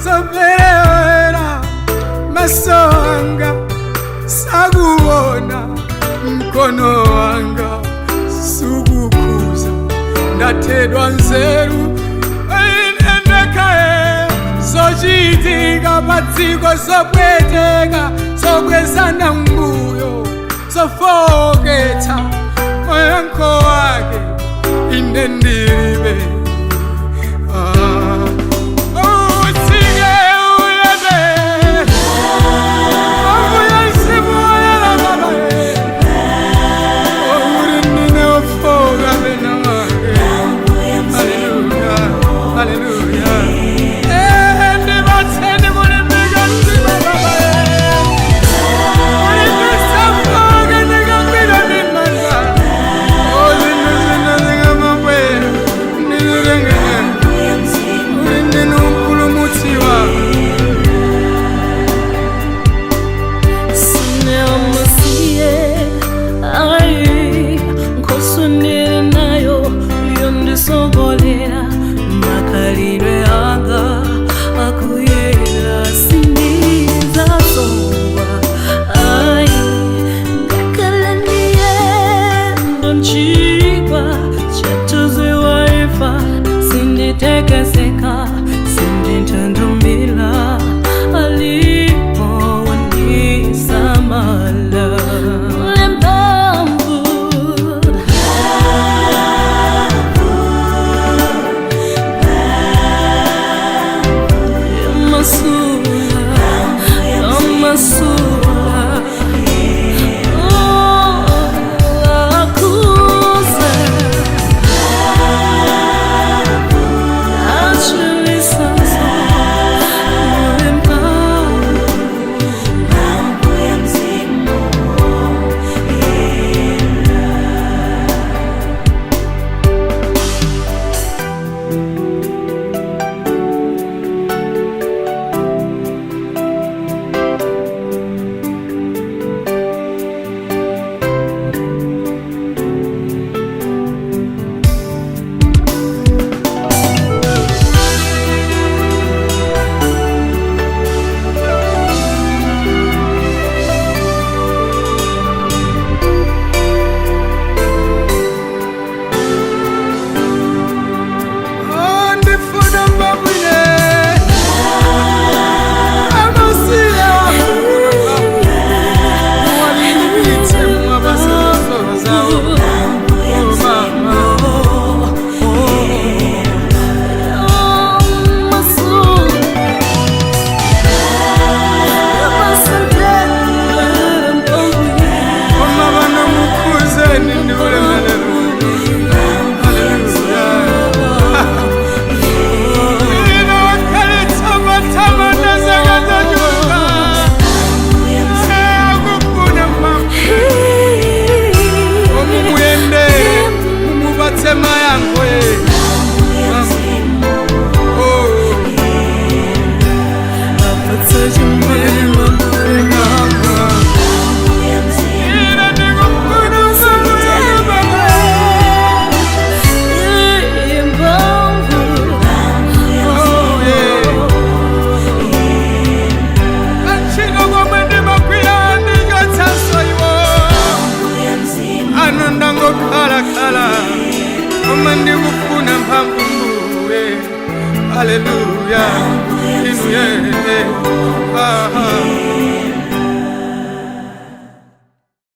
Zoperewera maso anga sakuona, mkono wanga sukukuza, ndathedwa nzeru inendekae zochitika padziko zopweteka zobwezana mbuyo zofoketsa mayankho wake ine ndilibe. Ah. Utsike uyende, Ambuye mzimu woyera baba ye. Uri ndine ofoka pena wake. Hallelujah, hallelujah. Ndibatseni kulimbika mtima baba ye. Ulimbisa ndikagwira ndi manja. Oh, zinthu zina zikamabwera, ndizitengera. Uri ndinu mpulumutsi wanga. Sineamasiye ai nkosunire nayo yondisogolera makalire anga akuyera sinizasowa ai ngakalaniye ndonchikwa chatuziwaifa sinditekeseka sindintundumila alipo wandisamala lempamvu. Amasula, amasula, oh, akuze, achilisaso, lempamvu. Oh, ndifuna mbabwine. Amasiya walimbitse mwabasazosoro zawo. Oh, mama. Koma bano mukuzeni ndi ulemerero. Hallelujah. Ino wakhalitsa matama ndazaka zachuluka. Akufuna mama. Omumuyende, mumubatse mayankho ye. Oh. Ine ndikufuna mama. Oh, yeah. Kantchito komwe ndimagwira ndichotsanso iwo. Ano ndangokhalakhala koma ndikufuna mphamvu mbuye. Haleluya, inu Yesu.